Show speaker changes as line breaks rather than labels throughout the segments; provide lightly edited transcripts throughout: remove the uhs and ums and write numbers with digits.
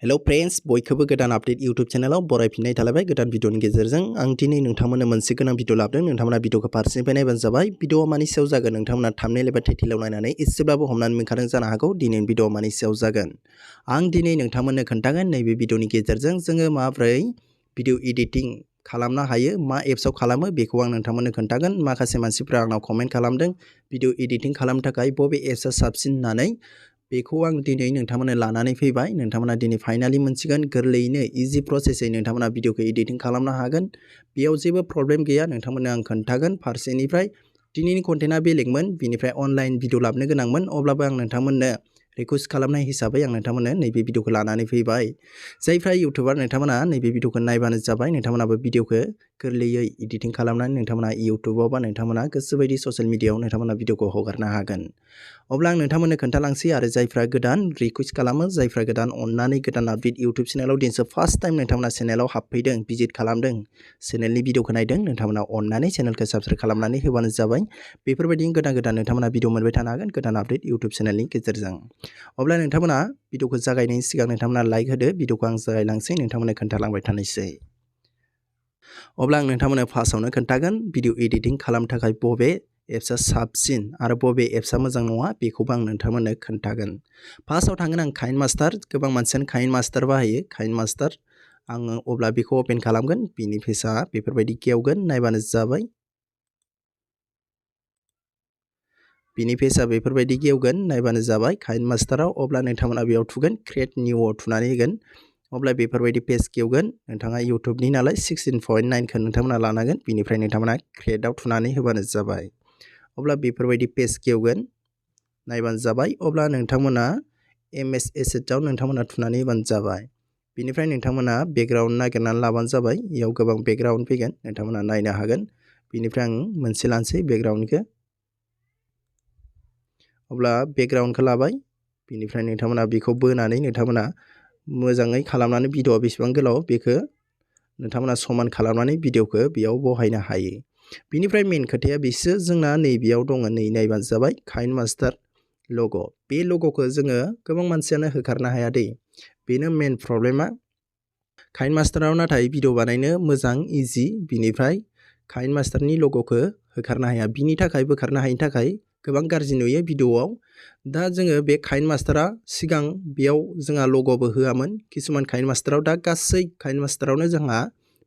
Hello friends बयखौबो गोदान update YouTube channel बरायफिननाय थालायबाय गोदान भिडिअनि गेजेरजों आं दिनै नोंथांमोननो मोनसे गोनां भिडिअ लाबोदों नोंथांमोना भिडिअखौ फारसेनिफ्राय नायबानो जाबाय भिडिअआ मानि सायाव जागोन नोंथांमोना थाम्बनेल एबा टाइटेलाव नायनानै एसेब्लाबो हमनानै मोनखादों जानो हागौ दिनैनि भिडिअआ मानि सायाव जागोन आं दिनै नोंथांमोननो खोन्थागोन नैबे भिडिअनि गेजेरजों जोङो माबोरै भिडिअ एडिटिं खालामनो हायो मा एप्सआव खालामो बेखौ आं नोंथांमोननो खोन्थागोन माखासे मानसिफ्रा आंनाव कमेन्ट खालामदों भिडिअ एडिटिं खालामनो थाखाय बबे एप्सआ साबसिन होननानै बेखौ आं दिनै नोंथांमोननो लानानै फैबाय नोंथांमोना दिनै फाइनाली मोनसिगोन गोरलैयैनो इजि प्रसेसै नोंथांमोना भिडिअखौ एडिटिं खालामनो हागोन बेयाव जेबो प्रब्लेम गैया नोंथांमोननो आं खोन्थागोन फारसेनिफ्राय दिनैनि कन्टेन्टआ बेलेगमोन बिनिफ्राय अनलाइन भिडिअ लाबोनो गोनांमोन अब्लाबो आं नोंथांमोननो रिक्वेस्ट खालामनाय हिसाबै आं नोंथांमोननो नैबे भिडिअखौ लानानै फैबाय जायफ्रा इउटिउबार नोंथांमोना नैबे भिडिअखौ नायबानो जाबाय नोंथांमोनाबो भिडिअखौ गोरलैयै एडिटिं खालामनानै नोंथांमोना इउटिउबाव बा नोंथांमोना गोसोबायदि ससियेल मिडियायाव नोंथांमोना भिडिअखौ हगारनो हागोन अब्ला आं नोंथांमोननो खोन्थालांसै आरो जायफ्रा गोदान रिक्वेस्ट खालामो जायफ्रा गोदान अननानै गोदान आपडेट इउटिउब चेनेलाव दिनैसो फार्स्ट टाइम नोंथांमोना चेनेलाव हाबफैदों भिजिट खालामदों चेनेलनि भिडिअखौ नायदों नोंथांमोना अननानै चेनेलखौ साबस्क्राइब खालामनानै होबानो जाबाय बेफोरबायदिनो गोदान गोदान नोंथांमोना भिडिअ मोनबाय थानो हागोन गोदान आपडेट इउटिउब चेनेलनि गेजेरजों अब्ला नोंथांमोना भिडिअखौ जागायनायनि सिगां नोंथांमोना लाइक होदो भिडिअखौ आं जागायलांसै नोंथांमोननो खोन्थालांबाय थानोसै अब्ला आं नोंथांमोननो फार्स्टआवनो खोन्थागोन भिडिअ एडिटिं खालामनो थाखाय बबे एप्सआ साबसिन आरो बबे एप्सआ मोजां नङा बेखौबो आं नोंथांमोननो खोन्थागोन फार्स्टआव थांगोन आं काइनमास्टार गोबां मानसियानो काइनमास्टार बाहायो काइनमास्टार आङो अब्ला बेखौ ओपन खालामगोन बिनि फेसआ बेफोरबायदि गेवगोन नायबानो जाबाय बिनि फेसआ बेफोरबायदि गेवगोन नायबानो जाबाय काइनमास्टाराव अब्ला नोंथांमोना बेयाव थुगोन क्रिएट निउआव थुनानै होगोन अब्ला बेफोरबायदि पेज गेवगोन नोंथाङा इउटिउबनि नालाय 16.9खौ नोंथांमोना लानांगोन बिनिफ्राय नोंथांमोना क्रिएटआव थुनानै होबानो जाबाय अब्ला बेफोरबायदि पेज गेवगोन नायबानो जाबाय अब्ला नोंथांमोना एमएस एसेटआव नोंथांमोना थुनानै होबानो जाबाय बिनिफ्राय नोंथांमोना बेकग्राउन्ड नागिरनानै लाबानो जाबाय इयाव गोबां बेकग्राउन्ड फैगोन नोंथांमोना नायनो हागोन बिनिफ्राय आं मोनसे लानोसै बेकग्राउन्डखौ अब्ला बेकग्राउन्डखौ लाबाय बिनिफ्राय नोंथांमोना बेखौ बोनानै नोंथांमोना मोजाङै खालामनानै भिडिअआ बेसेबां गोलाव बेखौ नोंथांमोना समान खालामनानै भिडिअखौ बेयाव बहायनो हायो बिनिफ्राय मेन खोथाया बेसो जोंना नैबेयाव दङ नै नायबानो जाबाय काइनमास्टार लग' बे लग'खौ जोङो गोबां मानसियानो होखारनो हाया दै बेनो मेन प्रब्लेमा काइनमास्टाराव नाथाय भिडिअ बानायनो मोजां इजि बिनिफ्राय काइनमास्टारनि लग'खौ होखारनो हाया बिनि थाखाय बोखारनो हायिनि थाखाय गोबां गाज्रि नुयो भिडिअआव दा जोङो बे काइनमास्टारा सिगां बेयाव जोंहा लग'बो होआमोन किसुमान काइनमास्टाराव दा गासै काइनमास्टारावनो जोंहा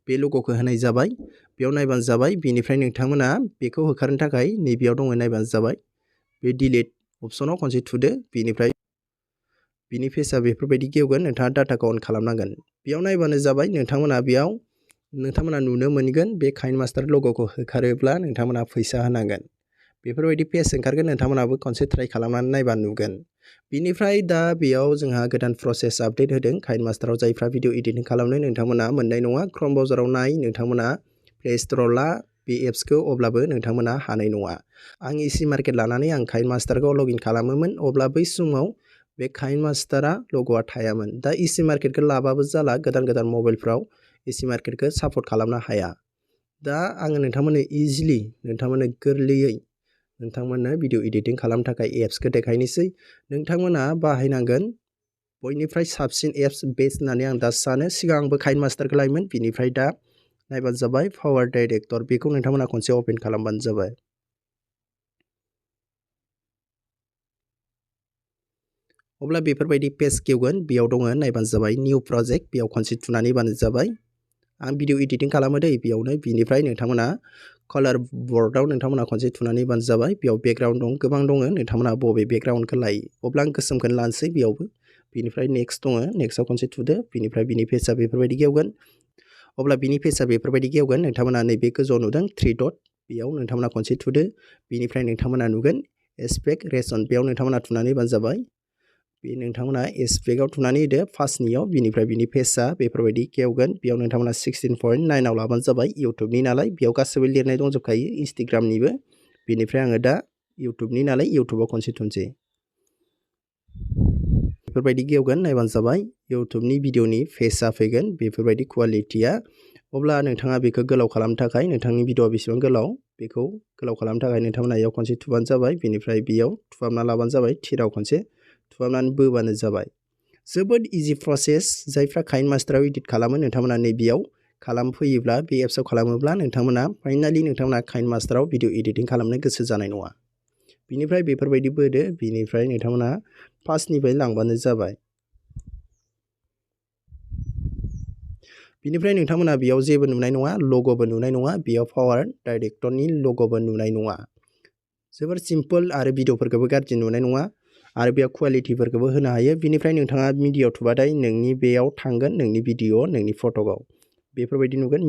बे लग'खौ होनाय जाबाय बेयाव नायबानो जाबाय बिनिफ्राय नोंथांमोना बेखौ होखारनो थाखाय नैबेयाव दङ नायबानो जाबाय बे डिलिट अपसनाव खनसे थुदो बिनिफ्राय बिनि फेसआ बेफोरबायदि गेवगोन नोंथाङा डाटाखौ अन खालामनांगोन बेयाव नायबानो जाबाय नोंथांमोना बेयाव नोंथांमोना नुनो मोनगोन बे काइनमास्टार लग'खौ होखारोब्ला नोंथांमोना फैसा होनांगोन बेफोरबायदि पेज ओंखारगोन नोंथांमोनाबो खनसे ट्राइ खालामनानै नायबा नुगोन बिनिफ्राय दा बेयाव जोंहा गोदान प्रसेस आपडेट होदों काइनमास्टाराव जायफ्रा भिडिअ एडिटिं खालामनो नोंथांमोना मोननाय नङा क्रोम ब्राउजाराव नाय नोंथांमोना प्ले स्ट'राव ला बे एप्सखौ अब्लाबो नोंथांमोना हानाय नङा आं इसि मार्केट लानानै आं काइनमास्टारखौ लगइन खालामोमोन अब्ला बै समाव बे काइनमास्टारा लग'आ थायामोन दा इसि मार्केटखौ लाबाबो जाला गोदान गोदान मबाइलफ्राव इसि मार्केटखौ सापर्ट खालामनो हाया दा आङो नोंथांमोननो इजिलि नोंथांमोननो गोरलैयै नोंथांमोननो भिडिअ एडिटिं खालामनो थाखाय एप्सखौ देखायनोसै नोंथांमोना बाहायनांगोन बयनिफ्राय साबसिन एप्स बेस्ट होननानै आं दा सानो सिगां आंबो काइनमास्टारखौ लायोमोन बिनिफ्राय दा नायबानो जाबाय पावार डाइरेक्टर बेखौ नोंथांमोना खनसे अपेन खालामबानो जाबाय अब्ला बेफोरबायदि पेज गेवगोन बेयाव दङ नायबानो जाबाय निउ प्रजेक्ट बेयाव खनसे थुनानै होबानो जाबाय आं भिडिअ एडिटिं खालामो दै बेयावनो बिनिफ्राय नोंथांमोना कालार बर्डआव नोंथांमोना खनसे थुनानै होबानो जाबाय बेयाव बेकग्राउन्ड दं गोबां दङ नोंथांमोना बबे बेकग्राउन्डखौ लायो अब्ला आं गोसोमखौनो लानोसै बेयावबो बिनिफ्राय नेक्स्ट दङ नेक्स्टआव खनसे थुदो बिनिफ्राय बिनि फेसआ बेफोरबायदि गेवगोन अब्ला बिनि फेसआ बेफोरबायदि गेवगोन नोंथांमोना नैबे गोजौआव नुदों 3 डट बेयाव नोंथांमोना खनसे थुदो बिनिफ्राय नोंथांमोना नुगोन एस्पेक्ट रेसन बेयाव नोंथांमोना थुनानै होबानो जाबाय बे नोंथांमोना एस्पेक्टआव थुनानै होदो फार्स्टनियाव बिनिफ्राय बिनि फेसआ बेफोरबायदि गेवगोन बेयाव नोंथांमोना 16.9आव लाबानो जाबाय इउटिउबनि नालाय बेयाव गासैबो लिरनाय दंजोबखायो इन्स्टाग्रामनिबो बेनिफ्राय आङो दा इउटिउबनि नालाय इउटिउबाव खनसे थुनसै बेफोरबायदि गेवगोन नायबानो जाबाय इउटिउबनि भिडिअनि फेसआ फैगोन बेफोरबायदि क्वालिटिया अब्ला नोंथाङा बेखौ गोलाव खालामनो थाखाय नोंथांनि भिडिअआ बेसेबां गोलाव बेखौ गोलाव खालामनो थाखाय नोंथांमोना बेयाव खनसे थुबानो जाबाय बेनिफ्राय बेयाव थुहाबना लाबानो जाबाय थिराव खनसे थुहाबनानै बोबानो जाबाय जोबोद इजि प्रसेस जायफ्रा काइनमास्टाराव एडिट खालामो नोंथांमोना नैबेयाव खालामफैयोब्ला बे एप्सआव खालामोब्ला नोंथांमोना फाइनालि नोंथांमोना काइनमास्टाराव भिडिअ एडिटिं खालामनो गोसो जानाय नङा। बिनिफ्राय बेफोरबायदि बोदो बिनिफ्राय नोंथांमोना फार्स्टनिफ्राय लांबानो जाबाय। बिनिफ्राय नोंथांमोना बेयाव जेबो नुनाय नङा, लग'बो नुनाय नङा, बेयाव पावार डाइरेक्टरनि लग'बो नुनाय नङा। जोबोर सिम्पल आरो भिडिअफोरखौबो गाज्रि नुनाय नङा आरो बेयाव कुवालिटिफोरखौबो होनो हायो। बिनिफ्राय नोंथाङा मिडियायाव थुबाथाय नोंनि बेयाव थांगोन नोंनि भिडिअ नोंनि फट'आव बेफोरबायदि नुगोन।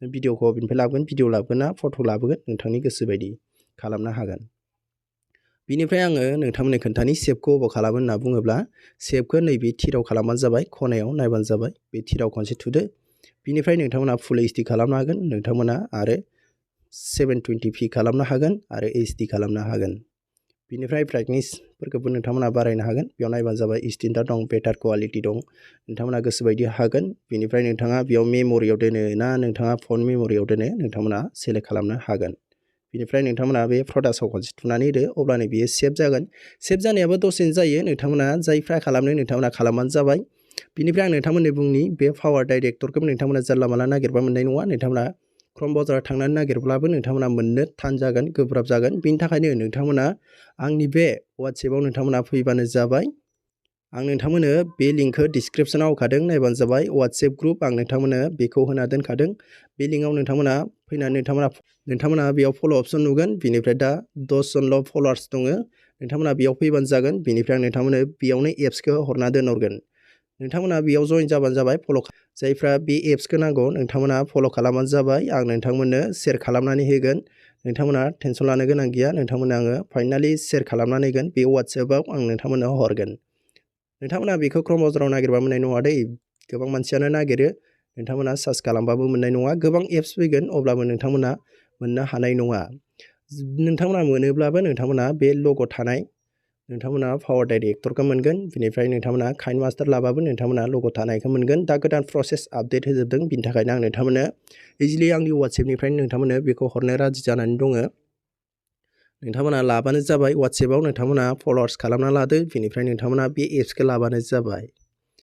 भिडिअखौ बेनिफ्राय लाबोगोन, भिडिअ लाबोगोन ना फट' लाबोगोन नोंथांनि गोसो बायदि खालामनो हागोन। बिनिफ्राय आङो नोंथांमोननो खोन्थानि सेभखौ अबाव खालामो होनना बुङोब्ला सेभखौ नैबे थिराव खालामबानो जाबाय, खनायाव नायबानो जाबाय। बे थिराव खनसे थुदो। बिनिफ्राय नोंथांमोना फुल एचडि खालामनो हागोन नोंथांमोना आरो 720p खालामनो हागोन आरो एचडि खालामनो हागोन। बिनिफ्राय ब्राइटनेसफोरखौबो नोंथांमोना बारायनो हागोन। बेयाव नायबानो जाबाय स्टेन्डार्ड दं, बेटार क्वालिटि दं, नोंथांमोना गोसोबायदि हागोन। बिनिफ्राय नोंथाङा बेयाव मेम'रियाव दोनो ना नोंथाङा फन मेम'रियाव दोनो नोंथांमोना सेलेक्ट खालामनो हागोन। बिनिफ्राय नोंथांमोना बे प्रडाक्टआव खनसे थुनानै होदो अब्लानो बेयो सेभ जागोन। सेभ जानायाबो दसेनो जायो। नोंथांमोना जायफ्रा खालामनो नोंथांमोना खालामबानो जाबाय। बिनिफ्राय आं नोंथांमोननो बुंनि बे पावार डाइरेक्टरखौ नोंथांमोना जानला मानला नागिरबा मोननाय नङा। नोंथांमोना क्रम ब्राउजाराव थांनानै नागिरब्लाबो नोंथांमोना मोननो थान जागोन, गोब्राब जागोन। बिनि थाखायनो नोंथांमोना आंनि बे वाट्सएपआव नोंथांमोना फैबानो जाबाय। आं नोंथांमोननो बे लिंकखौ डिसक्रिप्शनाव होखादों, नायबानो जाबाय। वाट्सएप ग्रुप आं नोंथांमोननो बेखौ होना दोनखादों। बे लिंकआव नोंथांमोना फैनानै नोंथांमोना बेयाव फल' अप्शन नुगोन। बिनिफ्राय दा 10 जनल' फल'वार्स दङ। नोंथांमोना बेयाव फैबानो जागोन। बिनिफ्राय आं नोंथांमोननो बेयावनो एप्सखौ हरना दोनहरगोन। नोंथांमोना बेयाव जइन जाबानो जाबाय। जायफ्रा बे एप्सखौ नांगौ नोंथांमोना फल' खालामबानो जाबाय। आं नोंथांमोननो शेयार खालामनानै होगोन। नोंथांमोना टेनसन लानो गोनां गैया। नोंथांमोननो आङो फाइनालि शेयार खालामनानै होगोन। बे वाट्सएपआव आं नोंथांमोननो हरगोन। नोंथांमोना बेखौ क्रम ब्राउजाराव नागिरबा मोननाय नङा दै। गोबां मानसियानो नागिरो। नोंथांमोना सार्च खालामबाबो मोननाय नङा। गोबां एप्स फैगोन अब्लाबो नोंथांमोना मोननो हानाय नङा। नोंथांमोना मोनोब्लाबो नोंथांमोना बे लग' थानाय नोंथांमोना पावार डाइरेक्टरखौ मोनगोन। बिनिफ्राय नोंथांमोना काइनमास्टार लाबाबो नोंथांमोना लग' थानायखौ मोनगोन। दा गोदान प्रसेस आपडेट होजोबदों। बिनि थाखायनो आं नोंथांमोननो इजिलि आंनि वाट्सएपनिफ्रायनो नोंथांमोननो बेखौ हरनो राजि जानानै दङ। नोंथांमोना लाबानो जाबाय। वाट्सएपआव नोंथांमोना फल'वार्स खालामना लादो। बिनिफ्राय नोंथांमोना बे एप्सखौ लाबानो जाबाय।